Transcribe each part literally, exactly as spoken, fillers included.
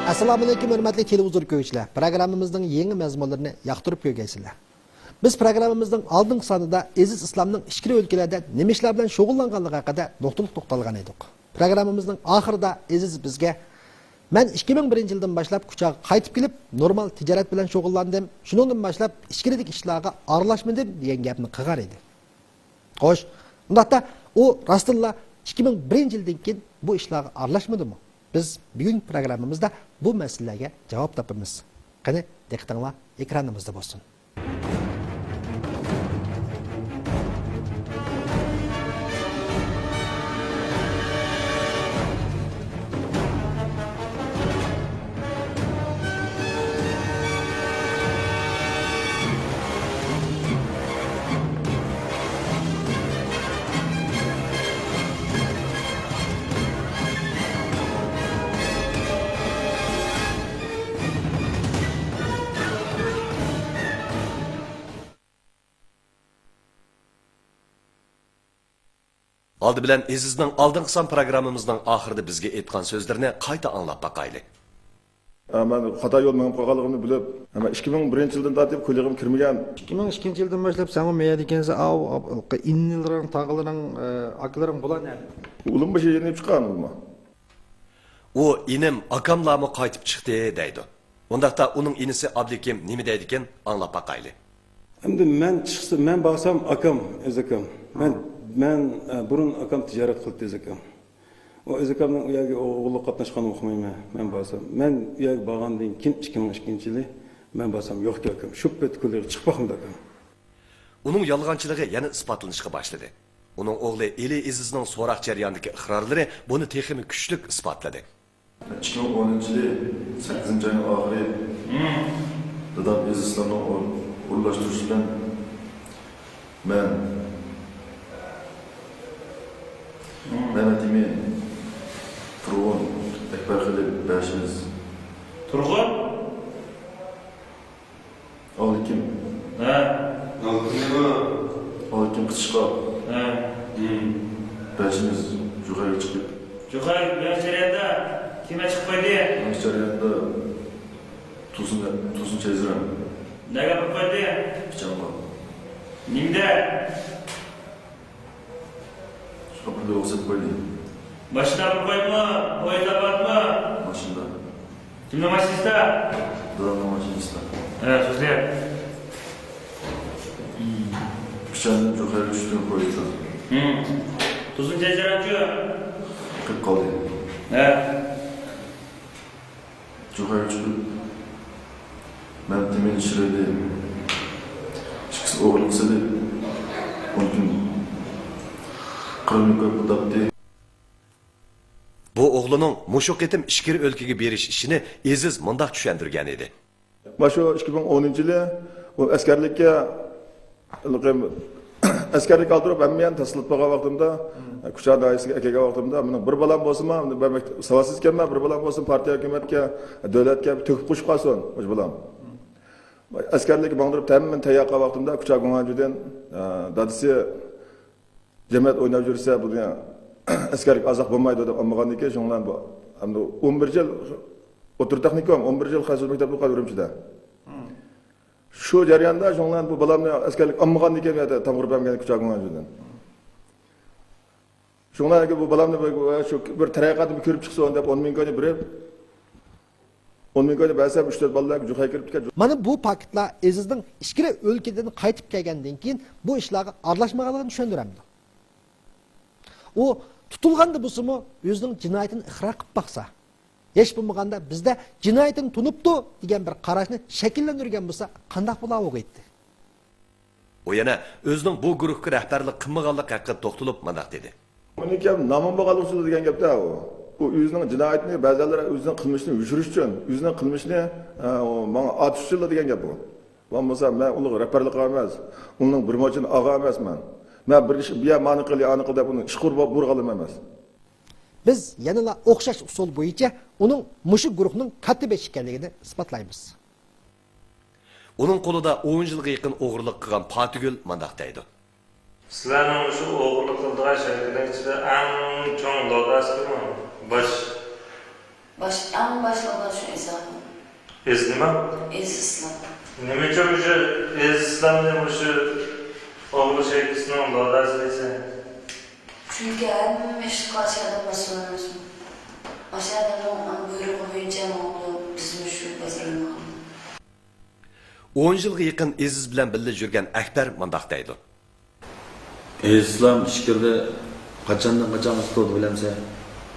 ئەسسالامۇئەلەيكۇم، ھۆرمەتلىك تېلېۋىزور كۆرگۈچىلەر! پروگراممىمىزنىڭ يېڭى مەزمۇنلىرىنى ياقتۇرۇپ كۆرگەيسىلەر. بىز پروگراممىمىزنىڭ ئالدىنقى سانىدا ئېزىز ئىسلامنىڭ ئىچكىرى ئۆلكىلەردە نېمە ئىشلار بىلەن شۇغۇللانغانلىقى ھەققىدە نۇقتىلىق توختالغان ئىدۇق. پروگراممىمىزنىڭ ئاخىرىدا ئېزىز بىزگە، مەن ئىككى مىڭ بىرىنچى يىلدىن باشلاپ كۇچاغا قايتىپ كېلىپ، نورمال تىجارەت بىلەن شۇغۇللاندىم. شۇنىڭدىن باشلاپ ئىچكىرىدىكى ئىشلارغا ئارىلاشمىدىم دېگەن گەپنى قىلغان ئىدى. خوش، ئۇنداقتا ئۇ راستتىنلا ئىككى مىڭ بىرىنچى يىلدىن كېيىن بۇ ئىشلارغا ئارىلاشمىدىمۇ؟ بىز بۈگۈنكى پروگراممىمىزدا بۇ مەسىلىلەرگە جاۋاب تاپىمىز. قېنى، دىققىتىڭلار ئېكرانىمىزدا بولسۇن. ئالدى بىلەن ئېزىزنىڭ ئالدىنقى سان پروگراممىمىزنىڭ ئاخىرىدا بىزگە ئېيتقان سۆزلىرىنى قايتا ئاڭلاپ باقايلى. ئە، مەن خاتا يول مېڭىپ قالغانلىقىمنى بىلىپ، ئەمما ئىككى مىڭ بىرىنچى يىلدىن تارتىپ كۆيلىكىم كىرمىگەن. ئىككى مىڭ ئىككىنچى يىلدىن باشلاپ سەنمۇ مەيەردە ئىكەنسەن، ئاۋۇ، ئىنىلىرىڭ، تاغىلىرىڭ، ئە، ئاكىلىرىڭ بۇلار نەدە؟ ئۇلۇم بېشى يېنىپ چىققان ئۇلما. ئۇ ئىنىم، ئاكاملارمۇ قايتىپ چىقتى دەيدۇ. ئۇنداقتا ئۇنىڭ ئىنىسى ئابلىكىم نېمە دەيدىكىن، ئاڭلاپ باقايلى. ئەمدى مەن چىقسا، مەن بارسام ئاكام، ئەزىز ئاكام. مەن، مەن، ئە، بۇرۇن ئاكام تىجارەت قىلاتتى، ئەزىز ئاكام. ئۇ ئەزىز ئاكامنىڭ ئۇ يەرگە ئو-، ئوغۇللۇق قاتناشقانلىقىنى ئۇقمايمەن. مەن بارسام، مەن ئۇ يەرگە بارغاندىن كېيىن ئىككى مىڭ ئىككىنچى يىلى مەن بارسام يوقكەن ئاكام. شۇ پېتى كۆلگە چىقىپ باقمىدى ئاكام. ئۇنىڭ يالغانچىلىقى يەنە ئىسپاتلىنىشقا باشلىدى. ئۇنىڭ ئوغلى ئېلى ئېزىزنىڭ سوراق جەريانىدىكى ئىقرارلىرى بۇنى تېخىمۇ كۈچلۈك ئىسپاتلىدى. ئىككى مىڭ ئونىنچى يىلى سەككىزىنچى ئاينىڭ ئاخىرى دادام ئېزىز ئىسلامنىڭ ئور-، ئورۇنلاشتۇرۇشى بىلەن مەن، مەمەت ئىمىن، تۇرغۇن، ئەكبەر خېلىل بەشىمىز. تۇرغۇن؟ ئابلىكىم. ھە. ئابلىكىم نېمە؟ ئابلىكىم قىچىشقاق. ھە. ھىم. بەشىمىز جۇخەيگە چىقىپ. جۇخەي، مېڭىش جەريانىدا كېمە چىقىپ قويدى. مېڭىش جەريانىدا تۇزنى، تۇزنى چەيزىرەم. نەگە ئاپىرىپ قويدى؟ پىچانغا. نېمىدە؟ شۇ قاپىدا ئوخشاپ قويدى. ماشىنا ئاپىرىپ قويدىمۇ؟ پويىز ئاپاردىمۇ؟ ماشىنىدا. كىمنىڭ ماشىنىسىدا؟ دادامنىڭ ماشىنىسىدا. ھە، سۆزلە. پىچاننى جۇخەيگە چۈشتۈم پويىزدا. ھىم. تۇزنى چەيزىرەمچۇ؟ قېلىپ قالدى. ھە. جۇخەيگە چىقىپ، مەمتىمىن شىرىدى ئىككىسى ئوغرىلىق سېلىپ، ئون كۈن قىرىمنى كۆرۈپ ئۇداپتى. بۇ ئوغلىنىڭ مۇشۇ قېتىم ئىچكىرى ئۆلكىگە بېرىش ئىشىنى ئېزىز مۇنداق چۈشەندۈرگەن ئىدى. مانا شۇ ئىككى مىڭ ئونىنچى يىلى ئۇ ئەسكەرلىككە، ئەسكەرلىككە ئالدۇرۇپ، ھەممە يەرنى تاسلىتىپ قويغان ۋاقتىمدا، كۇچا دائىرىسىگە ئەكەلگەن ۋاقتىمدا، مېنىڭ بىر بالام بولسىمۇ، مەن مەكتەپ ساۋاتسىز ئىكەنمەن، بىر بالام بولسىمۇ پارتىيە، ھۆكۈمەتكە، دۆلەتكە تۆھپە قوشۇپ قالسۇن، مۇشۇ بالام. ئەسكەرلىككە ماڭدۇرۇپ، ھەممىنى تەييار قىلغان ۋاقتىمدا، كۇچا گۇڭئەنجۈدىن، ئە، دادىسى جەمئىيەت ئويناپ يۈرسە، بۇ دېگەن ئەسكەرلىك ئازاق بولمايدۇ دەپ ئالمىغاندىن كېيىن، شۇنىڭ بىلەن بۇ، ئەمدى ئون بىر يىل ئوتتۇرا تېخنىكوم، ئون بىر يىل خەنزۇ مەكتەپتە ئوقۇغان ئۈرۈمچىدە. شۇ جەرياندا شۇنىڭ بىلەن بۇ بالامنى ئەسكەرلىك ئالمىغاندىن كېيىن، يەنە تاپشۇرۇپ بەرمىگەن كۇچا گۇڭئەنجۈدىن. شۇڭا بۇ بالامنى بىر، شۇ بىر تەرەققىياتنى كۆرۈپ چىقسۇن دەپ ئون مىڭ كوينى بېرىپ، ئون مىڭ كوينى بەرسەم، ئۈچ تۆت بالىلار جۇخەيگە كىرىپ كەتكەن. مانا بۇ پاكىتلار ئېزىزنىڭ ئىچكىرى ئۆلكىدىن قايتىپ كەلگەندىن كېيىن بۇ ئىشلارغا ئارىلاشمىغانلىقىنى چۈشەندۈرەمدۇ؟ ئۇ تۇتۇلغاندا بولسىمۇ ئۆزىنىڭ جىنايىتىنى ئىقرار قىلىپ باقسا، ھېچ بولمىغاندا بىزدە جىنايىتىنى تونۇپتۇ دېگەن بىر قاراشنى شەكىللەندۈرگەن بولسا قانداق بولارغۇ ئىدى؟ ئۇ يەنە ئۆزىنىڭ بۇ گۇرۇھقا رەھبەرلىك قىلمىغانلىقى ھەققىدە توختىلىپ مۇنداق دېدى. ئۇنىڭكى نامىمۇ قالغۇسىز دېگەن گەپتە ئۇ. ئۇ ئۆزىنىڭ جىنايىتىنى، بەزىلەر ئۆزىنىڭ قىلمىشىنى يوشۇرۇش ئۈچۈن، ئۆزىنىڭ قىلمىشىنى، ئە، ئۇ ماڭا ئارتىش ئۈچۈنلا دېگەن گەپ ئۇ. بولمىسا مەن ئۇنىڭغا رەھبەرلىك قىلغان ئەمەس. ئۇنىڭ بىر موچىنى ئالغان ئەمەسمەن. مەن بىر ئىش، بۇ يەر مانى قىل، ئانى قىل دەپ ئۇنى ئىشقا ئۇرغا-، ئۇرغانلىرىم ئەمەس. بىز يەنىلا ئوخشاش ئۇسۇل بويىچە ئۇنىڭ مۇشۇ گۇرۇھنىڭ كاتتىبېشى ئىكەنلىكىنى ئىسپاتلايمىز. ئۇنىڭ قولىدا ئون يىلغا يېقىن ئوغرىلىق قىلغان پاتىگۈل مۇنداق دەيدۇ. سىلەرنىڭ مۇشۇ ئوغرىلىق قىلىدىغان شەركىنىڭ ئىچىدە ئەڭ چوڭ لولاس كىم؟ باش. باش، ئەڭ باشلىقىدا شۇ ئىسلام. ئىز نېمە؟ ئىز ئىسلام. نېمە ئۈچۈن مۇشۇ ئىز ئىسلامنى مۇشۇ ئوغۇل شېھىتنىڭ داداسى دەيسەن؟ چۈنكى ھەممە ئىشقا ئاشۇ ئادەم مەسئۇل ئەمەسمۇ؟ ئاشۇ ئادەمنىڭ بۇيرۇقى بويىچە ماڭىدۇ، بىزمۇ شۇ بازارنى ماڭىمىز. ئون يىلغا يېقىن ئېزىز بىلەن بىللە يۈرگەن ئەكبەر مۇنداق دەيدۇ. ئېزىز ئىسلام ئىچكىرىدە قاچاندىن قاچانغىچە تۇردى بىلەمسەن؟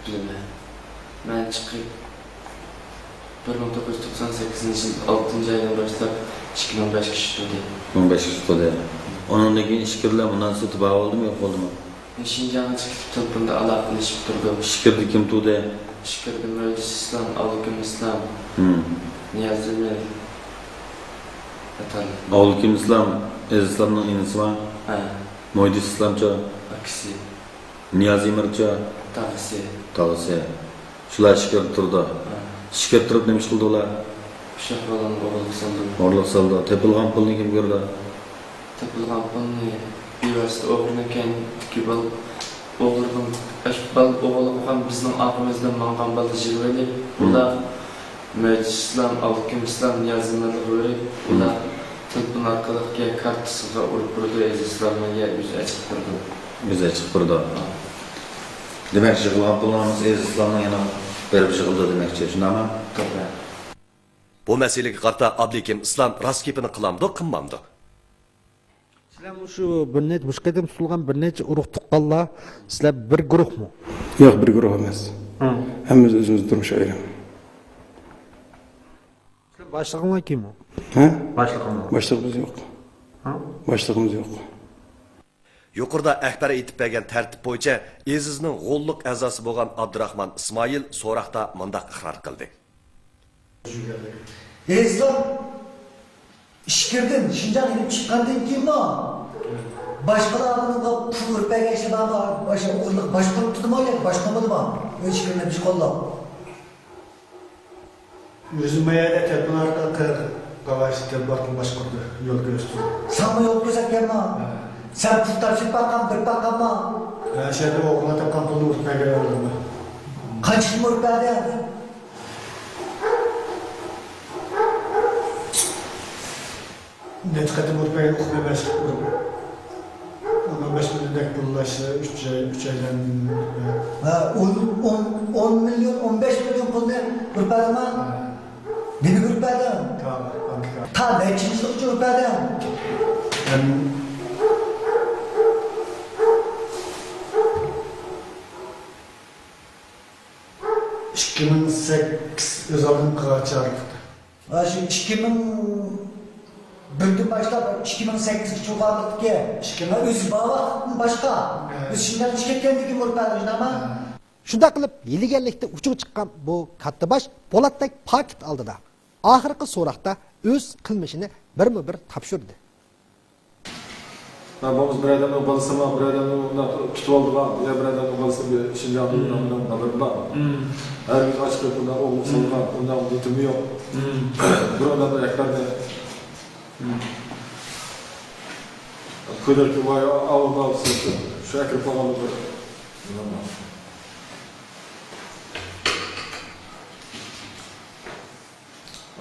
بىلىمەن. مەن چىقىپ بىر مىڭ توققۇز يۈز توقسان سەككىزىنچى يىل ئالتىنچى ئايدىن باشلاپ ئىككى مىڭ بەشكىچە تۇردى. ئىككى مىڭ بەشكىچە تۇردى. ئۇنىڭدىن كېيىن ئىچكىرىلەر مۇناسىۋىتى بار بولدىمۇ، يوق بولدىمۇ؟ شىنجاڭغا چىقىپ تېلېفوندا ئالاقىلىشىپ تۇردۇق. ئىچكىرىدە كىم تۇردى؟ ئىچكىرىدە مۆجىز ئىسلام، ئابلىكىم ئىسلام، ھىم. نىياز ئۆمەر قاتارلىق. ئابلىكىم ئىسلام، ئېزىز ئىسلامنىڭ ئىنىسىما؟ ھە. مۆجىز ئىسلامچۇ؟ ئاكىسى. نىياز ئۆمەرچۇ؟ تاغىسى. تاغىسى. شۇلار ئىچكىرىدە تۇرىدۇ. ھە. ئىچكىرىدە تۇرۇپ نېمە ئىش قىلىدۇ ئۇلار؟ ئۇششاق بالىنى ئوغرىلىق سالدى. ئوغرىلىق سالدى. تېپىلغان پۇلنى كىم كۆرىدۇ؟ تېپىلغان پۇلنى بىۋاسىتە ئوغرىنىڭ كەينىدىكى بالا، ئوغرىنىڭ، ئاشۇ بالا ئوغرىلىق بولغان بىزنىڭ ئارقىمىزدىن ماڭغان بالا يىغىۋېلىپ، ھىم. ئۇلار مۆجىز ئىسلام، ئابلىكىم ئىسلام، نىياز ئۆمەرلەرگە بېرىپ، ھىم. ئۇلار تېلېفون ئارقىلىق يا كارتىسىغا ئۇرۇپ بېرىدۇ، ئېزىز ئىسلامغا يا ئۆزى ئەچىقىپ بېرىدۇ. ئۆزى ئەچىقىپ بېرىدۇ. ھە. دېمەك، يىغىلغان پۇللىرىڭىز ئېزىز ئىسلامنىڭ يەنە بېرىپ يىغىلىدۇ دېمەكچى، شۇنداقمۇ؟ توغرا. بۇ مەسىلىگە قارىتا ئابلىكىم ئىسلام راست گېپىنى قىلامدۇ، قىلمامدۇ؟ سىلەر مۇشۇ بىر نەچچە، مۇشۇ قېتىم تۇتۇلغان بىر نەچچە ئۇرۇق تۇغقانلار، سىلەر بىر گۇرۇھمۇ؟ ياق، بىر گۇرۇھ ئەمەس. ھە. ھەممىمىز ئۆزىمىز تۇرمۇش ئايرىم. سىلەر باشلىقىڭلار كىم ئۇ؟ ھە؟ باشلىقىڭلار. باشلىقىمىز يوق. ھە؟ باشلىقىمىز يوق. يۇقىرىدا ئەكبەر ئېيتىپ بەرگەن تەرتىپ بويىچە ئېزىزنىڭ غوللۇق ئەزاسى بولغان ئابدۇراخمان ئىسمائىل سوراقتا مۇنداق ئىقرار قىلدى. ئېزىزلار ئىچكىرىدىن شىنجاڭ ئېلىپ چىققاندىن كېيىنمۇ باشقىلار ئۇنىڭغا پۇل ئۇرۇپ بەرگەن ئىشى بارمۇ؟ ئاشۇ ئوغرىلىق باشقۇرۇپ تۇردىمۇ ياكى باشقۇرمىدىمۇ؟ ئۆز ئىچكىرىنى بىز قوللاپ. ئۆزى ما يەردە تېلېفون ئارقىلىق داۋايسى تېلېفون باشقۇردى، يول كۆرسىتىپ. ساڭا يول كۆرسەتكەنما؟ ھە. سەن پۇل تاپشۇرۇپ باققان، بېرىپ باققانما؟ ھە، شۇ يەردە ئوغرىلار تاپقان پۇلنى ئۇرۇپ بەرگەن ئادەملەر. قانچىدىن ئۇرۇپ بەردى؟ نەچچە قېتىم ئۇرۇپ بەرگەن ئۇقۇم ئەمەس، ئۇرۇپ. ئون بەش مىليوندەك پۇللاشسا، ئۈچ ئاي، ئۈچ ئايدىن. ھە، ئون، ئون، ئون مىليون، ئون بەش مىليون پۇلنى ئۇرۇپ بەردىڭما؟ ھە. نېمىگە ئۇرۇپ بەردىڭ؟ تا، بانكا. تا نەچچە يىلغىچە ئۇرۇپ بەردىڭ؟ ھەم ئىككى مىڭ سەككىز ئۆز ئالدىمغا چارلىقتا. ھە، شۇ ئىككى مىڭ بىردىن باشلاپ ئىككى مىڭ سەككىزگىچە بولغانلىقتىكى ئىككى مىڭ ئۆزى بار ۋاقىتتىن باشقا، ھە. ئۆزى شىنجاڭغا چىقىپ كەتكەندىن كېيىن ئۇرۇپ بەردى، شۇنداقمۇ؟ ھە. شۇنداق قىلىپ، ھىيلىگەرلىكتە ئۇچىغا چىققان بۇ كاتتىباش پولاتتەك پاكىت ئالدىدا ئاخىرقى سوراقتا ئۆز قىلمىشىنى بىرمۇ بىر تاپشۇردى. ھە، بولمىسا بىر ئادەمنىڭ بالىسىمۇ، بىر ئادەمنى ئۇنداق تۇتۇپ ئالدىغان، يا بىر ئادەمنىڭ بالىسى بىر شىنجاڭدا مم. ئۇنداق، ئۇنداق بالىلىرى بار. مم. ھەرگىز ئاچ قېلىپ ئۇنداق ئوغلۇق مم. سالغان، ئۇنداق نىيىتىمۇ يوق. مم. بىر ئادەمنىڭ ئەكبەرنى مم. كۆرۈركى ۋاي، ئاۋۇ بالىسى شۇ ئەكىرىپ قالغانلىقى.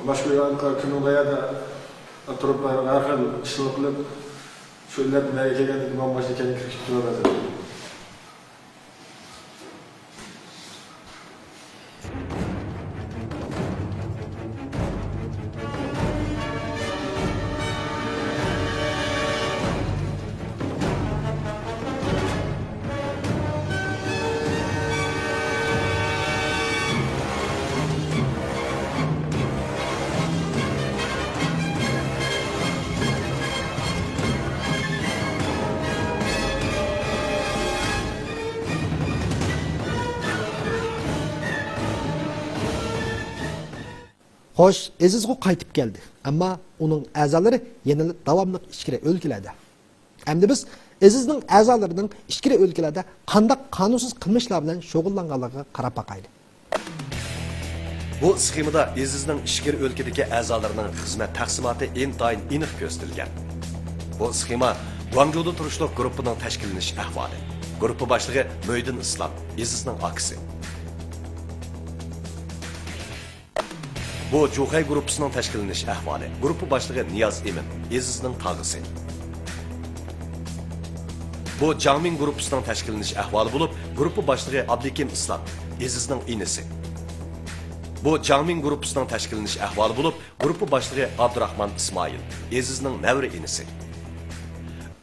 ماشۇ كۈننىڭ بۇ يەردە تۇرۇپ، ھەر خىل ئىشلارنى قىلىپ، شۇ ئىللەت نەگە كەلگەندىن كېيىن مانا ماشىنا كەينىگە كىرىپ كېتىۋاتىدۇ. خوش، ئېزىزغۇ قايتىپ كەلدى، ئەمما ئۇنىڭ ئەزالىرى يەنىلا داۋاملىق ئىچكىرى ئۆلكىلەردە. ئەمدى بىز ئېزىزنىڭ ئەزالىرىنىڭ ئىچكىرى ئۆلكىلەردە قانداق قانۇنسىز قىلمىشلار بىلەن شۇغۇللانغانلىقىغا قاراپ باقايلى. بۇ سخېمىدا ئېزىزنىڭ ئىچكىرى ئۆلكىدىكى ئەزالىرىنىڭ خىزمەت تەقسىماتى ئىنتايىن ئېنىق كۆرسىتىلگەن. بۇ سخېما گۇاڭجۇدا تۇرۇشلۇق گۇرۇپپىنىڭ تەشكىللىنىش ئەھۋالى. گۇرۇپپا باشلىقى مۆھىدىن ئىسلام، ئېزىزنىڭ ئاكىسى. بۇ جۇخەي گۇرۇپپىسىنىڭ تەشكىللىنىش ئەھۋالى. گۇرۇپپا باشلىقى نىياز ئىمىن، ئېزىزنىڭ تاغىسى. بۇ جاڭمىڭ گۇرۇپپىسىنىڭ تەشكىللىنىش ئەھۋالى بولۇپ، گۇرۇپپا باشلىقى ئابلىكىم ئىسلام، ئېزىزنىڭ ئىنىسى. بۇ جاڭمىڭ گۇرۇپپىسىنىڭ تەشكىللىنىش ئەھۋالى بولۇپ، گۇرۇپپا باشلىقى ئابدۇراخمان ئىسمائىل، ئېزىزنىڭ نەۋرە ئىنىسى.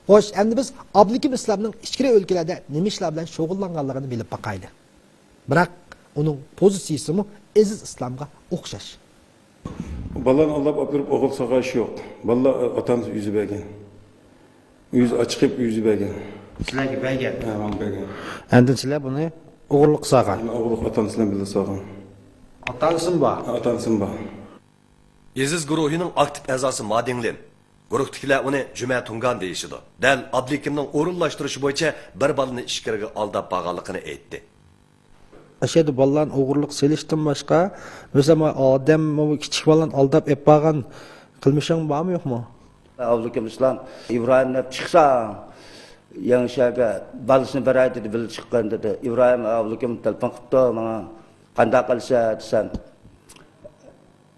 خوش، ئەمدى بىز ئابلىكىم ئىسلامنىڭ ئىچكىرى ئۆلكىلەردە نېمە ئىشلار بىلەن شۇغۇللانغانلىقىنى بىلىپ باقايلى. بىراق ئۇنىڭ پوزىتسىيىسىمۇ ئېزىز ئىسلامغا ئوخشاش. بالىلارنى ئالداپ ئاپىرىپ ئوغۇل سالغان ئىش يوق. بالىلار ئاتا-ئانىسى ئۆزى بەرگەن. ئۆزى ئاچىقىپ ئۆزى بەرگەن. سىلەرگە بەرگەن؟ ھە، ماڭا بەرگەن. ئاندىن سىلەر بۇنى ئوغرىلىققا سالغان؟ مەن ئوغرىلىق ئاتا-ئانىسى بىلەن بىللە سالغان. ئاتا-ئانىسىمۇ بار؟ ھە، ئاتا-ئانىسىمۇ بار. ئېزىز گۇرۇھىنىڭ ئاكتىپ ئەزاسى ما دىڭلىن. گۇرۇھتىكىلەر ئۇنى جۈمە تۇڭگان دېيىشىدۇ. دەل ئابلىكىمنىڭ ئورۇنلاشتۇرۇشى بويىچە بىر بالىنى ئىچكىرىگە ئالداپ بارغانلىقىنى ئېيتتى. ئەشەدە بالىلارنى ئوغرىلىق سېلىشتىن باشقا، مەسىلەن، ئادەم، كىچىك بالىلارنى ئالداپ ئېلىپ بارغان قىلمىشىڭ بارمۇ، يوقمۇ؟ ئابلىكىم ئىسلام، ئىبراھىم دەپ چىقساڭ، يەڭشەگە بالىسىنى بېرەي دېدى، بىللە چىققىن دېدى. ئىبراھىم ئابلىكىم تېلېفون قىپتۇ ماڭا، قانداق قىلىسەن دېسەم،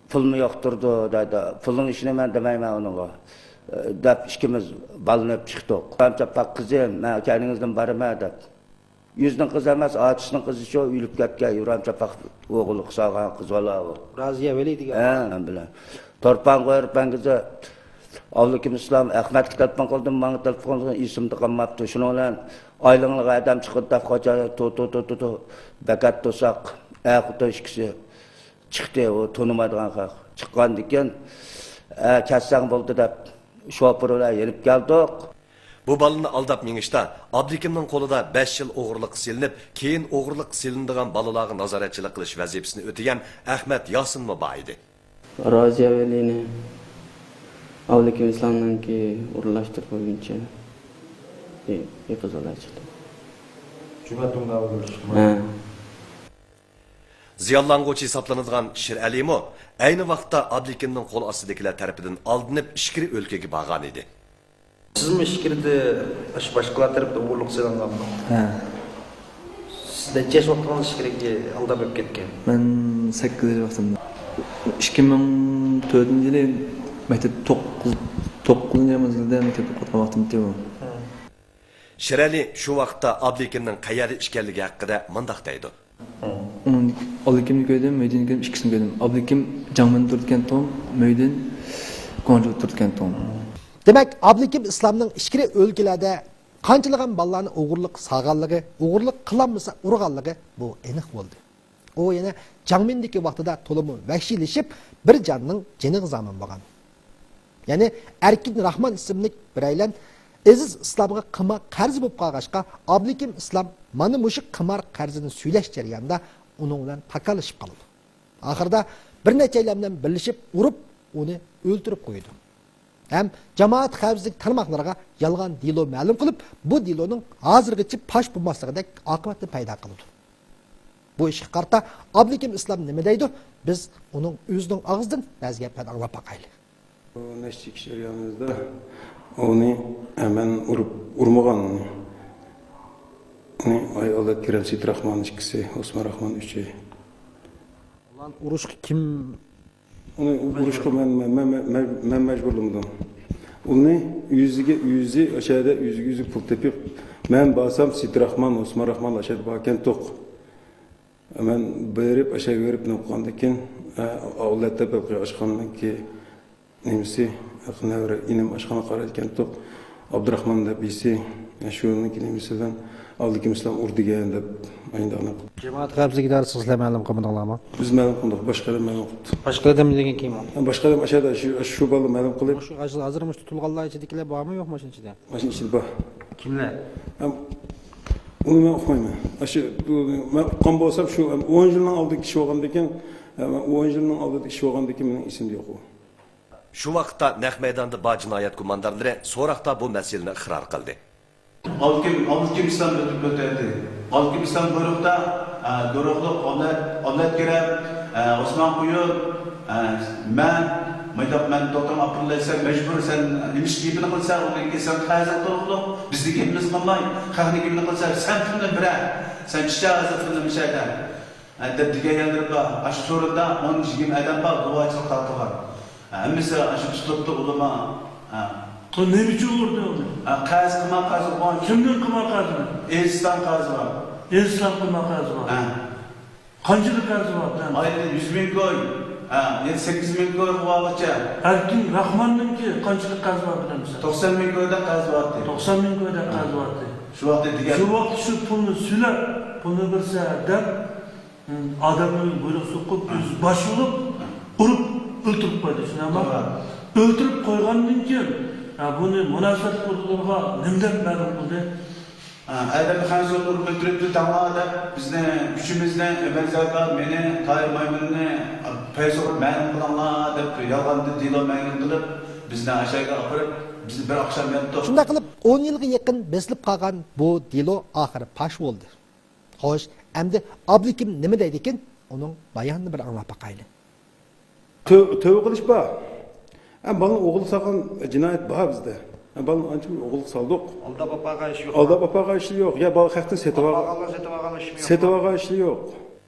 پۇلمۇ يوق تۇرىدۇ دەيدۇ. پۇلنىڭ ئىشىنى مەن دېمەيمەن ئۇنىڭغا، دەپ ئىككىمىز بالىنى ئېلىپ چىقتۇق. ئىبراھىم چاپپاق قىزىم، مەن كەينىڭىزدىن بارىمەن دەپ. يۈزنىڭ قىزى ئەمەس، ئاچىسىنىڭ قىزىچۇ، ئۆلۈپ كەتكەن ئىبراھىم چاپپاق ئوغۇللۇق سالغان قىز بالا بۇ. رازىيە ۋەلى دېگەن. ھە، مەن بىلەن. تورپان قويۇپ مەن كېزى ئابلىكىم ئىسلام ئەخمەتكە تېلېفون قىلدىم، ماڭا تېلېفون قىلدىم، ئېسىمدە قالماپتۇ. شۇنىڭ بىلەن ئايلىڭلىق ئادەم چىقىدۇ دەپ قاچا، تو، تو، تو، تو، تو، بەكەت توساق، ئەر خوتۇن ئىككىسى چىقتى، ئۇ تونۇمايدىغان خەق. چىققاندىن كېيىن، ئە، كەتسەڭ بولدى دەپ، شوپۇر بىلەن يېنىپ كەلدۇق. بۇ بالىنى ئالداپ مېڭىشتا ئابلىكىمنىڭ قولىدا بەش يىل ئوغرىلىققا سېلىنىپ، كېيىن ئوغرىلىققا سېلىنىدىغان بالىلارغا نازارەتچىلىك قىلىش ۋەزىپىسىنى ئۆتىگەن ئەخمەت ياسىنمۇ بار ئىدى. رازىيە ۋەلىنى ئابلىكىم ئىسلامنىڭكى ئورۇنلاشتۇرۇپ قويغىنىچە يېقىزالاي چىقتى. جۈمە تۇڭگان ئورۇنلاشتۇرۇپ. ھە. زىيانلانغۇچى ھېسابلىنىدىغان شىرئەلىمۇ ئەينى ۋاقىتتا ئابلىكىمنىڭ قول ئاستىدىكىلەر تەرىپىدىن ئالدىنىپ ئىچكىرى ئۆلكىگە بارغان ئىدى. سىزمۇ ئىچكىرىدە ئاشۇ باشقىلار تەرىپىدىن ئوغرىلىققا سېلىنغانمۇ؟ ھە. سىز نەچچە ياش ۋاقتىڭىزدا ئىچكىرىگە ئالداپ ئېلىپ كەتكەن؟ مەن سەككىز ياش ۋاقتىمدا. ئىككى مىڭ تۆتىنچى يىلى مەكتەپ توققۇز، توققۇزىنچى يىلدا مەكتەپتە ئوقۇۋاتقان ۋاقتىمدىكى بۇ. ھە. شىرئەلى شۇ ۋاقىتتا ئابلىكىمنىڭ قەيەردە ئىكەنلىكى ھەققىدە مۇنداق دەيدۇ. ئۇنىڭ ئابلىكىمنى كۆردۈم، مۆيدىننى كۆردۈم، ئىككىسىنى كۆردۈم. ئابلىكىم جاڭمىندا تۇرىدىكەنتۇ، مۆيدىن گۇاڭجۇدا تۇرىدىكەنتۇ. دېمەك، ئابلىكىم ئىسلامنىڭ ئىچكىرى ئۆلكىلەردە قانچىلىغان بالىلارنى ئوغرىلىققا سالغانلىقى، ئوغرىلىق قىلالمىسا ئۇرغانلىقى بۇ ئېنىق بولدى. ئۇ يەنە جاڭمىندىكى ۋاقتىدا تولىمۇ ۋەھشىيلىشىپ، بىر جاننىڭ جېنىغا زامىن بولغان. يەنى ئەركىن راخمان ئىسىملىك بىرەيلەن ئېزىز ئىسلامغا قىمار قەرزى بولۇپ قالغاچقا، ئابلىكىم ئىسلام مانا مۇشۇ قىمار قەرزىنى سۈيلەش جەريانىدا ئۇنىڭ بىلەن تاكاللىشىپ قالىدۇ. ئاخىرىدا بىر نەچچەيلەن بىلەن بىرلىشىپ ئۇرۇپ، ئۇنى ئۆلتۈرۈپ قويىدۇ. ھەم جامائەت خەۋپسىزلىك تارماقلىرىغا يالغان دېلو مەلۇم قىلىپ، بۇ دېلونىڭ ھازىرغىچە پاش بولماسلىقىدەك ئاقىۋەتنى پەيدا قىلىدۇ. بۇ ئىشقا قارىتا ئابلىكىم ئىسلام نېمە دەيدۇ؟ بىز ئۇنىڭ ئۆزىنىڭ ئاغزىدىن بەزى گەپلەرنى ئاڭلاپ باقايلى. نەچچە كىشى جەريانىمىزدا ئۇنى مەن ئۇرۇپ، ئۇرمىغان ئۇنى. ئۇنى ئاياللار كېرەم سېيىت راخمان ئىككىسى، ئوسمان راخمان ئۈچى. ئۇلارنى ئۇرۇشقا كىم؟ ئۇنى ئۇرۇشقا مەن، مەن، مەن، مەن، مەن مەجبۇرلىمىدىم. ئۇنى ئۆزىگە ئۆزى، ئاشۇ يەردە ئۆزىگە ئۆزى پۇل تېپىپ، مەن بارسام سېيىت راخمان، ئوسمان راخمان ئاشۇ يەردە باركەنتۇق. مەن بېرىپ، ئاشۇ يەرگە بېرىپ نېمە قىلغاندىن كېيىن، ئە، ئاۋلەتتە بىر ئاشخانىنىڭكى نېمىسى، نەۋرە ئىنىم ئاشخانا قارايدىكەنتۇق. ئابدۇراخمان دەپ ئىسى، ئە، شۇنىڭكى نېمىسى بىلەن ئابلىكىم ئىسلام ئۇر دېگەن دەپ ئاينداقنى. جامائەت خەۋپسىزلىك ئىدارىسىغا سىلەر مەلۇم قىلمىدىڭلارمۇ؟ بىز مەلۇم قىلدۇق، باشقا ئادەم مەلۇم قىلدى. باشقا ئادەم دېگەن كىم ئۇ؟ باشقا ئادەم ئاشۇ يەردە شۇ، شۇ بالا مەلۇم قىلىپ. مۇشۇ ھازىر، ھازىر مۇشۇ تۇتۇلغانلار ئىچىدىكىلەر بارمۇ يوقمۇ شۇنىڭ ئىچىدە؟ ماشىنا ئىچىدە بار. كىملەر؟ ئەم، ئۇنى مەن ئۇقمايمەن. ئاشۇ، بۇ، مەن ئۇققان بولسام، شۇ، ئەم، ئون يىلنىڭ ئالدىدىكى ئىش بولغاندىكىن، ئەم، ئون يىلنىڭ ئالدىدىكى ئىش بولغاندىكىن مېنىڭ ئېسىمدە يوق ئۇ. شۇ ۋاقىتتا نەق مەيداندا بار جىنايەت گۇماندارلىرى سوراقتا بۇ مەسىلىنى ئىقرار قىلدى. ئابلىكىم، ئابلىكىم ئىسلام ئۆتۈپ ئۆتەلدى. ئابلىكىم ئىسلام بۇيرۇقتا، ئە، گۇرۇھلۇق ئابلەت، ئابلەت كېرەم، ئە، ئوسمان قۇيۇن، ئە، مەن، مايداق مەن دوختۇرغا ئاپىرىلايسەن، مەجبۇر سەن نېمە ئىش گېپىنى قىلسا، ئۇنىڭ كېيىن سەن قەزىل قىلغۇلۇق، بىزنىڭ گېپىمىز قىلماي، خەقنىڭ گېپىنى قىلسا، سەن پۇلنى بېرە، سەن چىچا ھازىر پۇلنى مىشەيدە. ئەدەپ دېگەن يەرلىرى بار. ئاشۇ سورۇندا ئون يىگىرمە ئادەم بار، غۇۋاچىلىق تارتىلغان. ھەممىسى ئاشۇ تۇتۇلۇپتۇ، ئۇلىما. ھە. ئۇ نېمە ئۈچۈن ئۇردى ئۇنى؟ ھە، قەرز قىلما، قەرز قىلغان. كىمدىن قىلما قەرزنى؟ ئېزىستان قەرزى بار. ئېزىستان قىلما قەرزى بار. ھە. قانچىلىك قەرزى بار؟ ئايدا يۈز مىڭ كوي. ھە، يەتتە سەككىز مىڭ كوي غۇۋاغىچە. ئەركىن راخماننىڭكى قانچىلىك قەرزى بار بىلەمسەن؟ توقسان مىڭ كويدەك قەرزى بارتى. توقسان مىڭ كويدەك قەرزى بارتى. شۇ ۋاقىتتا دېگەن. شۇ ۋاقىتتا شۇ پۇلنى سۈلەپ، پۇلنى بېرسە دەپ، ئادەملەرگە بۇيرۇق سوقۇپ، ئۆزى باش بولۇپ، ئۇرۇپ ئۆلتۈرۈپ قويدى، شۇنداقمۇ؟ توغرا. ئۆلتۈرۈپ قويغاندىن كېيىن، يا، بۇنى مۇناسىۋەتلىك ئورۇنلارغا نېمە دەپ مەلۇم قىلدى؟ ھە، ئادەم خەنزۇرنى ئۇرۇپ ئۆلتۈرۈپتۇ، تاڭا دەپ، بىزنى، ئۈچىمىزنى، ئۆمەرزادە، مېنى، تاھىر مايمۇننى، پەيزۇغا مەلۇم قىلىڭلار دەپ، يالغاندىن دېلو مەلۇم قىلىپ، بىزنى ئاشايغا ئاپىرىپ، بىزنى بىر ئاخشام ياتتۇق. شۇنداق قىلىپ، ئون يىلغا يېقىن بېسىلىپ قالغان بۇ دېلو ئاخىرى پاش بولدى. خوش، ئەمدى ئابلىكىم نېمە دەيدىكىن، ئۇنىڭ بايانىنى بىر ئاڭلاپ باقايلى. تۆ-، تۆۋە قىلىش بار. ھە، بالىنى ئوغرىلىق سالغان جىنايەت بار بىزدە. ھە، بالىنى ئانچە ئوغرىلىق سالدۇق. ئالداپ ئاپارغان ئىش يوق. ئالداپ ئاپارغان ئىشلار يوق. يا بالا خەقتىن سېتىۋالغان، ئاپارغانلار سېتىۋالغان ئىشمۇ يوق. سېتىۋالغان ئىشلار يوق.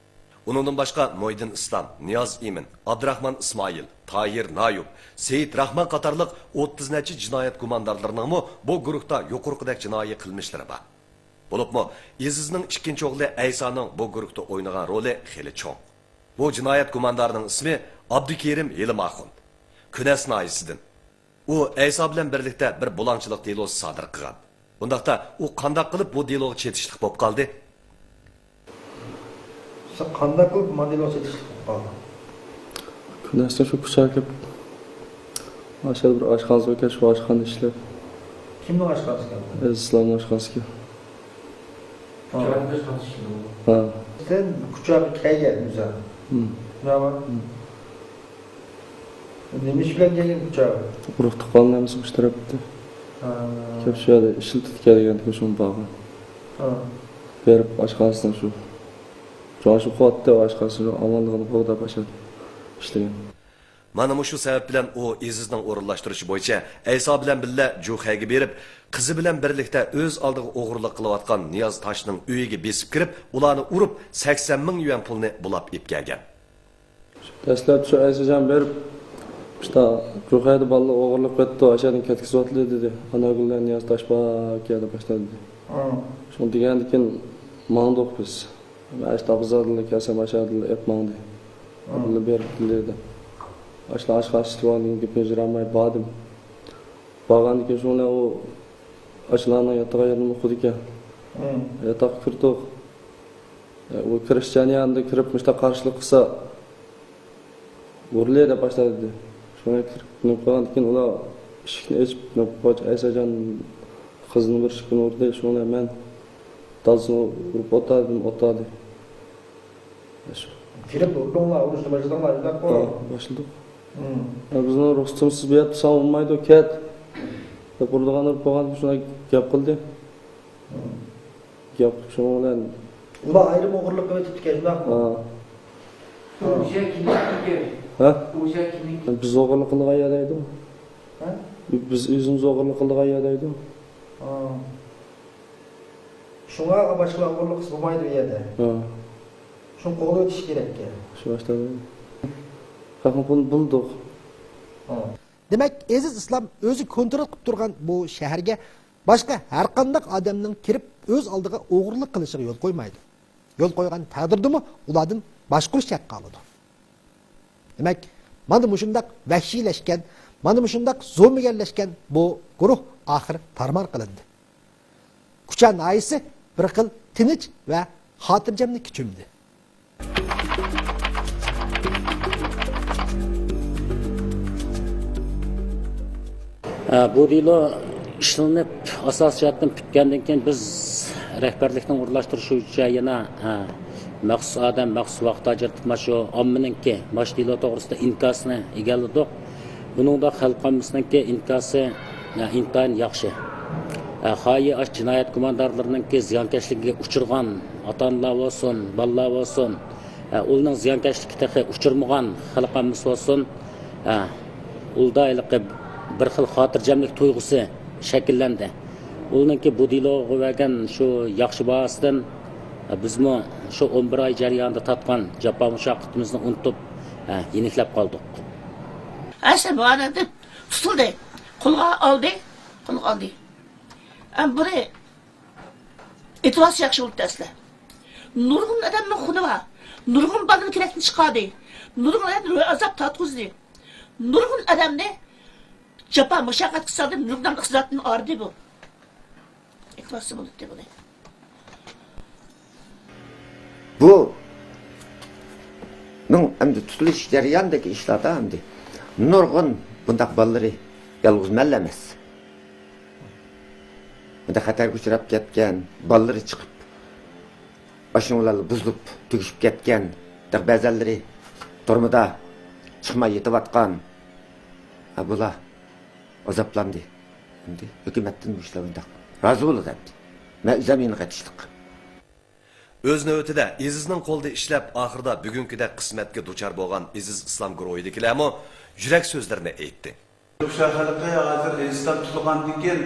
ئۇنىڭدىن باشقا، مۇھىدىن ئىسلام، نىياز ئىمىن، ئابدۇراخمان ئىسمائىل، تاھىر نايۇم، سېيىت راخمان قاتارلىق ئوتتۇز نەچچە جىنايەت گۇماندارلىرىنىڭمۇ بۇ گۇرۇھتا يۇقىرىقىدەك جىنايى قىلمىشلىرى بار. بولۇپمۇ ئېزىزنىڭ ئىككىنچى ئوغلى ئەيسانىڭ بۇ گۇرۇھتا ئوينىغان رولى خېلى چوڭ. بۇ جىنايەت گۇماندارىنىڭ ئىسمى ئابدۇكېرىم ھېلىم ئاخۇن. كۈنەس ناھىيەسىدىن. ئۇ ئەيسا بىلەن بىرلىكتە بىر بۇلاڭچىلىق دېلوسى سادىر قىلغان. ئۇنداقتا ئۇ قانداق قىلىپ بۇ دېلوغا چېتىشلىق بولۇپ قالدى؟ سەن قانداق قىلىپ مانا دېلوغا چېتىشلىق بولۇپ قالدىڭ؟ كۈنەستىن شۇ كۇچاغا كېلىپ، ئاشۇ يەردە بىر ئاشخانىسى باركەن، شۇ ئاشخانىدا ئىشلەپ. كىمنىڭ ئاشخانىسى ئىكەن بۇ؟ ئەزىز ئىسلامنىڭ ئاشخانىسى ئىكەن. ھا. ھا. سەن كۇچاغا كەلگەن ئۆزۈڭ. ھىم. شۇنداقمۇ؟ ھىم. نېمە ئىش بىلەن كەلگەن كۇچاغا؟ ئۇرۇق تۇغقانلىرىمىز مۇشۇ تەرەپتە. ھا. كەپ شۇ يەردە ئىشلىتىپ كەلگەن، شۇڭا بارغان. ھا. بېرىپ ئاشخانىسىنىڭ شۇ جۇڭشۇ قۇۋۋەتتە ئاشخانىسىنىڭ ئامانلىقىنى قوغداپ ئاشۇ يەردە ئىشلىگەن. مانا مۇشۇ سەۋەب بىلەن ئۇ ئېزىزنىڭ ئورۇنلاشتۇرۇشى بويىچە ئەيسا بىلەن بىللە جۇخەگە بېرىپ، قىزى بىلەن بىرلىكتە ئۆز ئالدىغا ئوغرىلىق قىلىۋاتقان نىياز تاشنىڭ ئۆيىگە بېسىپ كىرىپ، ئۇلارنى ئۇرۇپ، سەكسەن مىڭ يۈەن پۇلنى بۇلاپ ئېلىپ كەلگەن. دەسلەپ شۇ ئەيساجان بېرىپ، «ئۇستا، جۇخەدە بالىلار ئوغرىلىق قىلىۋاتىدۇ، ئاشۇ يەردىن كەتكۈزۈۋاتىدۇ» دېدى. ئانارگۈل بىلەن نىياز تاش بار يەردە باشلايدۇ دېدى. ھا. شۇنى دېگەندىن كېيىن ماڭدۇق بىز. مەن ئاشۇ ئابزادىلا كەلسەم، ئاشۇ يەردىلا ئېلىپ ماڭدى. ھا. ئابدۇللا بېرىپ دېدى. ئاشۇلا ئاشخانا ئىشلىۋالدىن گېپىنى يۈرەلمەي باردىم. بارغاندىن كېيىن شۇڭا ئۇ ئاشۇلارنىڭ ياتىدىغان يېرىنى ئۇقىدىكەن. ھا. ياتاققا كىردۇق. ئۇ كىرىش جەريانىدا كىرىپ مۇشۇنداق قارشىلىق قىلسا، ئۇرلى دەپ باشلىدى. شۇڭا كىرىپ مېڭىپ قالغاندىن كېيىن ئۇلار ئىشىكنى ئېچىپ مېڭىپ قالغاچ، ئەيساجان قىزنى بىر ئىشىكتىن ئۇردى. شۇڭا مەن دادىسىنى ئۇرۇپ ئوتاردىم، ئوتاردى. كىرىپ ئۇردۇڭلار، ئۇرۇشنى باشلىدىڭلار، شۇنداققۇ؟ ھە، باشلىدۇق. ھىم. يا، بىزنىڭ رۇخسىتىمىزسىز بۇ يەردە تۇرساڭ بولمايدۇ، كەت دەپ ئۇرىدىغان ئۇرۇپ قويغاندىن كېيىن شۇنداق گەپ قىلدى. ھىم. گەپ قىلىپ شۇنىڭ بىلەن ئۇلار ئايرىم ئوغرىلىق قىلىۋېتىپتىكەن، شۇنداقمۇ؟ ھا. ئۇ ئۆشە كىمنىڭكى؟ ھە؟ ئۇ ئۆشە كىمنىڭكى؟ بىز ئوغرىلىق قىلىدىغان يەر دەيدۇ. ھە؟ بىز ئۆزىمىز ئوغرىلىق قىلىدىغان يەر دەيدۇ. ھا. شۇڭا باشقىلار ئوغرىلىق قىلسا بولمايدۇ ئۇ يەردە. ھا. شۇنى قوغدىۋېتىش كېرەككەن. شۇ باشتا خەقنى بۇل-، بۇلدۇق. ھا. دېمەك، ئېزىز ئىسلام ئۆزى كونترول قىلىپ تۇرغان بۇ شەھەرگە باشقا ھەرقانداق ئادەمنىڭ كىرىپ ئۆز ئالدىغا ئوغرىلىق قىلىشىغا يول قويمايدۇ. يول قويغان تەقدىردىمۇ ئۇلاردىن باشقۇرۇش ھەققى ئالىدۇ. دېمەك، مانا مۇشۇنداق ۋەھشىيلەشكەن، مانا مۇشۇنداق زومىگەرلەشكەن بۇ گۇرۇھ ئاخىر تارمار قىلىندى. كۇچا ناھىيەسى بىر خىل تىنچ ۋە خاتىرجەملىككە چۆمدى. ئە، بۇ دېلو ئىشلىنىپ، ئاساسىي جەھەتتىن پۈتكەندىن كېيىن، بىز رەھبەرلىكنىڭ ئورۇنلاشتۇرۇشى بويىچە يەنە، ئە، مەخسۇس ئادەم، مەخسۇس ۋاقىت ئاجرىتىپ، مانا شۇ ئاممىنىڭكى مانا شۇ دېلو توغرىسىدا ئىنكاسىنى ئىگىلىدۇق. بۇنىڭدا خەلق ئاممىسىنىڭكى ئىنكاسى، ئە، ئىنتايىن ياخشى. ئە، خاھى ئاشۇ جىنايەت گۇماندارلىرىنىڭكى زىيانكەشلىكىگە ئۇچرىغان ئاتا-ئانىلار بولسۇن، بالىلار بولسۇن، ئە، ئۇلارنىڭ زىيانكەشلىككە تېخى ئۇچرىمىغان خەلق ئاممىسى بولسۇن، ئە، ئۇلدا ھېلىقى بىر خىل خاتىرجەملىك تۇيغۇسى شەكىللەندى. ئۇلنىڭكى بۇ دېلوغا بەرگەن شۇ ياخشى باھاسىدىن، بىزمۇ شۇ ئون بىر ئاي جەريانىدا تارتقان جاپا مۇشەققىتىمىزنى ئۇنتۇپ، ھە، يېنىكلەپ قالدۇق. ھەسەن مۇئەللىم تۇتۇلدى. قولغا ئالدى. قولغا ئالدى. ئەم، بۇنى ئېتىۋالسا ياخشى بولىدۇ ئەسلى. نۇرغۇن ئادەمنىڭ خۇنى بار. نۇرغۇن بالىنى كېرەكتىن چىقاردى. نۇرغۇن ئادەمنى روھىي ئازاب تارتقۇزدى. نۇرغۇن ئادەمنى جاپا مۇشەققەتكە سالدى. نۇرغۇن ئادەمنى ئىقتىسادتىن ئايرىدى بۇ. ئېتىۋالسا بولاتتى بۇنى. بۇنىڭ ئەمدى تۇتۇلۇش جەريانىدىكى ئىشلاردا ئەمدى نۇرغۇن بۇنداق بالىلىرى يالغۇز مەنلا ئەمەس. بۇنداق خەتەرگە ئۇچراپ كەتكەن بالىلىرى چىقىپ، ماشىنا بىلەن بۇزۇلۇپ، تۈگىشىپ كەتكەن، بەزەنلىرى تۈرمىدە چىقماي يېتىۋاتقان، ھە، بۇلار ئازابلاندى. ئەمدى ھۆكۈمەتتىن مۇشۇلار مۇنداق رازى بولىدۇ ئەمدى. مەن ئۆزۈم يېنىغا قېتىشلىق. ئۆز نۆۋىتىدە ئېزىزنىڭ قولىدا ئىشلەپ، ئاخىرىدا بۈگۈنكىدەك قىسمەتكە دۇچار بولغان ئېزىز ئىسلام گۇرۇھىدىكىلەرمۇ يۈرەك سۆزلىرىنى ئېيتتى. شۇ خەلقى ھازىر ئېزىزلار تۇتۇلغاندىن كېيىن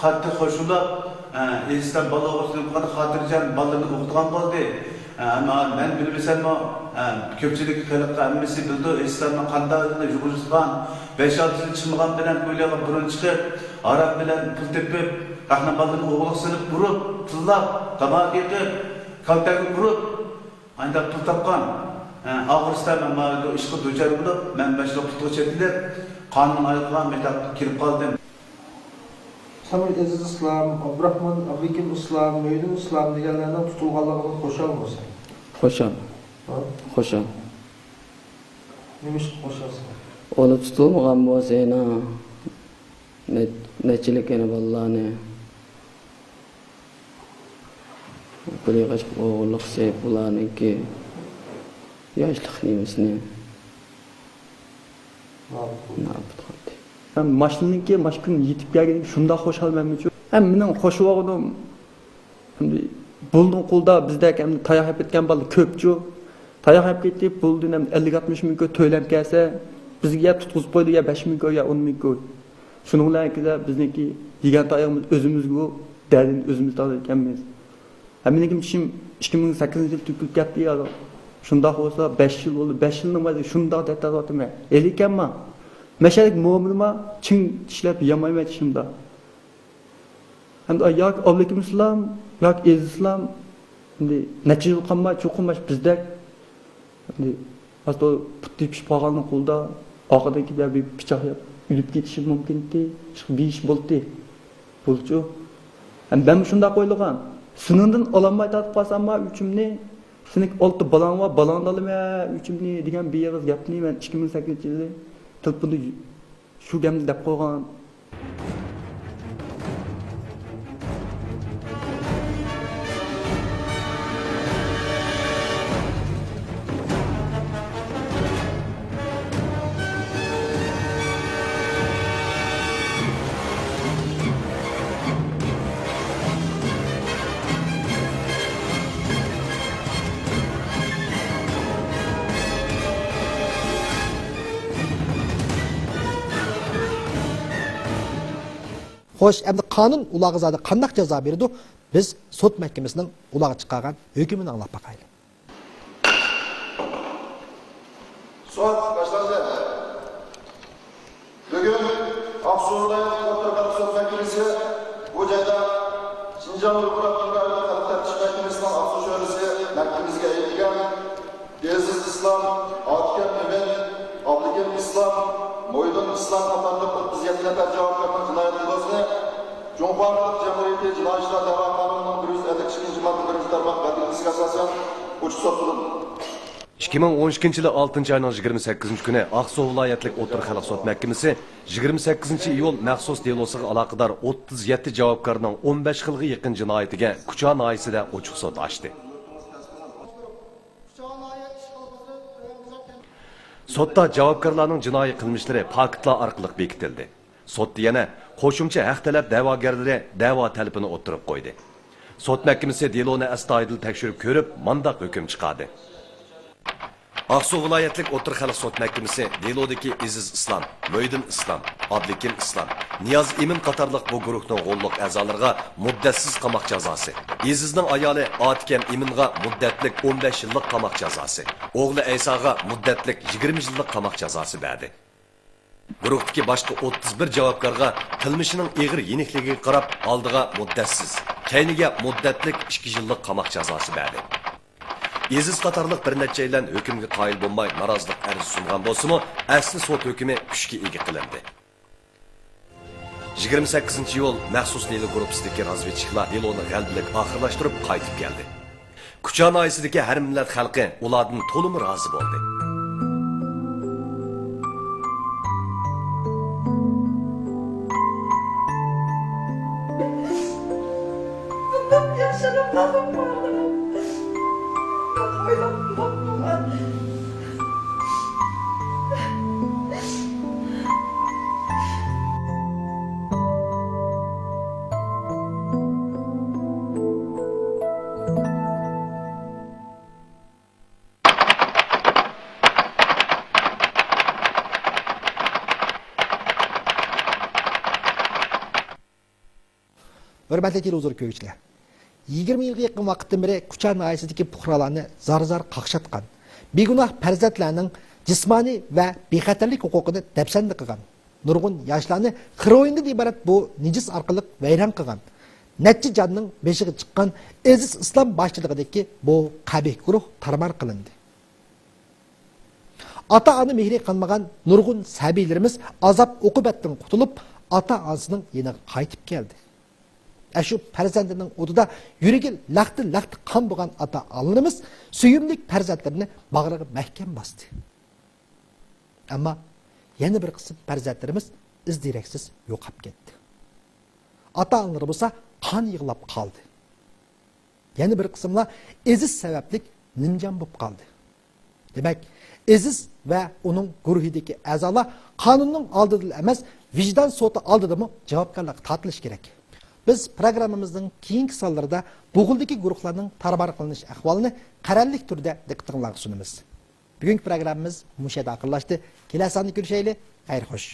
قاتتىق خوش بولاپ، ئە، ئېزىزلار بالا ئوغرىسىنى ئوقۇغاندا خاتىرجەم بالىلىرىنى ئوقۇتىدىغان بولدى. ئە، ئەمما مەن بىلمىسەممۇ، ئە، كۆپچىلىك خەلق ھەممىسى بىلىدۇ، ئېزىزلارنىڭ قانداق يۇغۇرۇشقان، بەش-ئالتە يىل چىقمىغان بىلەن كويلارغا بۇرۇن چىقىپ، ھارام بىلەن پۇل تېپىپ، خەقنىڭ بالىلىرىنى ئوغرىلىق سېلىپ ئۇرۇپ، تىللاپ، تاماكا يېقىپ، كالتەكنى ئۇرۇپ، ئانداق پۇل تاپقان. ھە، ئاخىرسىدا مەن مانا بۇ ئىشقا دۇچار بولۇپ، مەن مەشۇ قۇتىغا چېتىلىپ، قانۇن ئايىغىغا مۇنداق كېلىپ قالدىم. سەن ئەزىز ئىسلام، ئابدۇراخمان، ئابلىكىم ئىسلام، مۆيدىن ئىسلام دېگەنلەرنىڭ تۇتۇلغانلىقىدىن خۇشالمۇسەن؟ خۇشال. ھە؟ خۇشال. نېمە ئۈچۈن خۇشالسەن؟ ئۇلار تۇتۇلمىغان بولسا يەنە نە-، نەچچىلىك يەنە بالىلارنى پۇل يىغىشقا ئوغرىلىق قىلىپ، بۇلارنىڭكى ياشلىق نېمىسىنى نابۇت قىلدى. مەن ماشىنىنىڭكى ماشىنا يېتىپ كەلگىنىگە شۇنداق خۇشال مەنمۇچۇ. ھەم مېنىڭ خۇش بولغىنىم، ئەمدى بۇلدىن قولدا بىزدەك ئەمدى تاياق يەپ كەتكەن بالىلار كۆپچۇ. تاياق يەپ كېتىپ، بۇلدىن ئەمدى ئەللىك ئاتمىش مىڭ كوي تۆلەپ كەلسە، بىزگە يا تۇتقۇزۇپ قويدى، يا بەش مىڭ كوي، يا ئون مىڭ كوي. شۇنىڭ بىلەن كېلە بىزنىڭكى يېگەن تايىقىمىز ئۆزىمىزگە، دەردىنى ئۆزىمىز تارتىدىكەنمىز. ھە، مېنىڭكى چىشىم ئىككى مىڭ سەككىزىنچى يىل تۆكۈلۈپ كەتتى يا. شۇنداق بولسا، بەش يىل بولدى، بەش يىلنىڭ ئىچىدە شۇنداق دەرد تارتىۋاتىمەن. ھېلىكەنما، مەشەدىك مومىنىما چىڭ چىشلەپ يانمايمەن چىشىمدا. ھەمدە ياكى ئابلىكىم ئىسلام، ياكى ئېزىز ئىسلام، ئەمدى نەچچە يىل قالماي، چوقۇم ماش بىزدەك، ئەمدى ئاستا پۇت تېپىشىپ قالغاننىڭ قولىدا ئارقىدىن كېلىپ بىر پىچاق يەپ ئۆلۈپ كېتىشى مۇمكىن ئىدى. بىر ئىش بولدى. بولچۇ. ھەم مەنمۇ شۇنداق ئويلىغان. سېنىڭدىن ئالالماي تارتىپ قالسامما ئۆچۈمنى، سېنىڭ ئالتە بالاڭ بار، بالاڭدىن ئالىمەن ئۆچۈمنى دېگەن بىر ئېغىز گەپنى مەن ئىككى مىڭ سەككىزىنچى يىلى تېلېفوندا شۇ گەپنى دەپ قويغان. خوش، ئەمدى قانۇن ئۇلارغا زادى قانداق جازا بېرىدۇ؟ بىز سوت مەھكىمىسىنىڭ ئۇلارغا چىقارغان ھۆكمىنى ئاڭلاپ باقايلى. سوت باشلاندى. بۈگۈن ئاقسۇ ۋىلايەتلىك ئوتتۇرا خەلق سوت مەھكىمىسى بۇ جايدا شىنجاڭ ئۇيغۇر ئاپتونوم رايونلۇق خەلق تەپتىش مەھكىمىسىنىڭ ئاقسۇ شۆبىسى مەھكىمىسىگە ئەيىبلىگەن ئېزىز ئىسلام، ئاتىكەم ئىمىن، ئابلىكىم ئىسلام، مويدۇن ئىسلام قاتارلىق ئوتتۇز يەتتە نەپەر جاۋابكارنىڭ جىنايەت دېلوسىنى جۇڭخۇا خەلق جۇمھۇرىيىتى جىنايى ئىشلار دەۋا قانۇنىنىڭ بىر يۈز ئەللىك ئىككىنچى ماددا بىرىنچى تارماق بەلگىلىمىسىگە ئاساسەن ئوچۇق سوت قىلىندى. ئىككى مىڭ ئون ئىككىنچى يىلى ئالتىنچى ئاينىڭ يىگىرمە سەككىزىنچى كۈنى ئاقسۇ ۋىلايەتلىك ئوتتۇرا خەلق سوت مەھكىمىسى يىگىرمە سەككىزىنچى ئىيۇل مەخسۇس دېلوسىغا ئالاقىدار ئوتتۇز يەتتە جاۋابكارنىڭ ئون بەش خىلغا يېقىن جىنايىتىگە كۇچا ناھىيەسىدە ئوچۇق سوت ئاچتى. سوتتا جاۋابكارلارنىڭ جىنايى قىلمىشلىرى پاكىتلار ئارقىلىق بېكىتىلدى. سوتتا يەنە قوشۇمچە ھەق تەلەپ دەۋاگەرلىرى دەۋا تەلىپىنى ئوتتۇرىغا قويدى. سوت مەھكىمىسى دېلونى ئەستايىدىل تەكشۈرۈپ كۆرۈپ، مانداق ھۆكۈم چىقاردى. ئاقسۇ ۋىلايەتلىك ئوتتۇرا خەلق سوت مەھكىمىسى دېلودىكى ئېزىز ئىسلام، مۆھىدىن ئىسلام، ئابلىكىم ئىسلام، نىياز ئىمىن قاتارلىق بۇ گۇرۇھنىڭ غوللۇق ئەزالىرىغا مۇددەتسىز قاماق جازاسى، ئېزىزنىڭ ئايالى ئاتىكەم ئىمىنغا مۇددەتلىك ئون بەش يىللىق قاماق جازاسى، ئوغلى ئەيساغا مۇددەتلىك يىگىرمە يىللىق قاماق جازاسى بەردى. گۇرۇھتىكى باشقا ئوتتۇز بىر جاۋابكارغا قىلمىشىنىڭ ئېغىر يېنىكلىكىگە قاراپ، ئالدىغا مۇددەتسىز، كەينىگە مۇددەتلىك ئىككى يىللىق قاماق جازاسى بەردى. ئېزىز قاتارلىق بىر نەچچەيلەن ھۆكۈمگە قايىل بولماي نارازىلىق ئەرزى سۇنغان بولسىمۇ، ئەسلى سوت ھۆكمى كۈچكە ئىگە قىلىندى. يىگىرمە سەككىزىنچى ئىيۇل مەخسۇس دېلو گۇرۇپپىسىدىكى رازۋېدچىكلار دېلونى غەلىبىلىك ئاخىرلاشتۇرۇپ قايتىپ كەلدى. كۇچا ناھىيەسىدىكى ھەر مىللەت خەلقى ئۇلاردىن تولىمۇ رازى بولدى. بۇنداق ياخشىلىقلارنى قويۇپ، ئويلاپ باقمىغان. ھۆرمەتلىك تېلېۋىزور كۆرگۈچىلەر! يىگىرمە يىلغا يېقىن ۋاقىتتىن بېرى كۇچا ناھىيەسىدىكى پۇقرالارنى زار-زار قاقشاتقان، بىگۇناھ پەرزەنتلەرنىڭ جىسمانىي ۋە بىخەتەرلىك ھوقۇقىنى دەپسەندە قىلغان، نۇرغۇن ياشلارنى خىروئىندىن ئىبارەت بۇ نىجىس ئارقىلىق ۋەيران قىلغان، نەچچە جاننىڭ بېشىغا چىققان ئېزىز ئىسلام باشچىلىقىدىكى بۇ قەبىھ گۇرۇھ تارمار قىلىندى. ئاتا-ئانا مېھرى قانمىغان نۇرغۇن سەبىيلىرىمىز ئازاب-ئوقۇبەتتىن قۇتۇلۇپ، ئاتا-ئانىسىنىڭ يېنىغا قايتىپ كەلدى. ئەشۇ پەرزەنتىنىڭ ئوتىدا يۈرىكى لەختە-لەختە قان بولغان ئاتا-ئانىلىرىمىز سۆيۈملۈك پەرزەنتلىرىنى باغرىغا مەھكەم باستى. ئەمما يەنە بىر قىسىم پەرزەنتلىرىمىز ئىز-دېرەكسىز يوقاپ كەتتى. ئاتا-ئانىلىرى بولسا قان يىغلاپ قالدى. يەنە بىر قىسىملار ئېزىز سەۋەبلىك نىمجان بولۇپ قالدى. دېمەك، ئېزىز ۋە ئۇنىڭ گۇرۇھىدىكى ئەزالار قانۇننىڭ ئالدىدىلا ئەمەس، ۋىجدان سوتى ئالدىدىمۇ جاۋابكارلىققا تارتىلىشى كېرەك. بىز پروگراممىمىزنىڭ كېيىنكى سانلىرىدا بۇ خىلدىكى گۇرۇھلارنىڭ تارمار قىلىنىش ئەھۋالىنى قەرەللىك تۈردە دىققىتىڭلارغا سۇنىمىز. بۈگۈنكى پروگراممىمىز مۇشۇ يەردە ئاخىرلاشتى. كېلەر ساندا كۆرۈشەيلى. خەير خوش.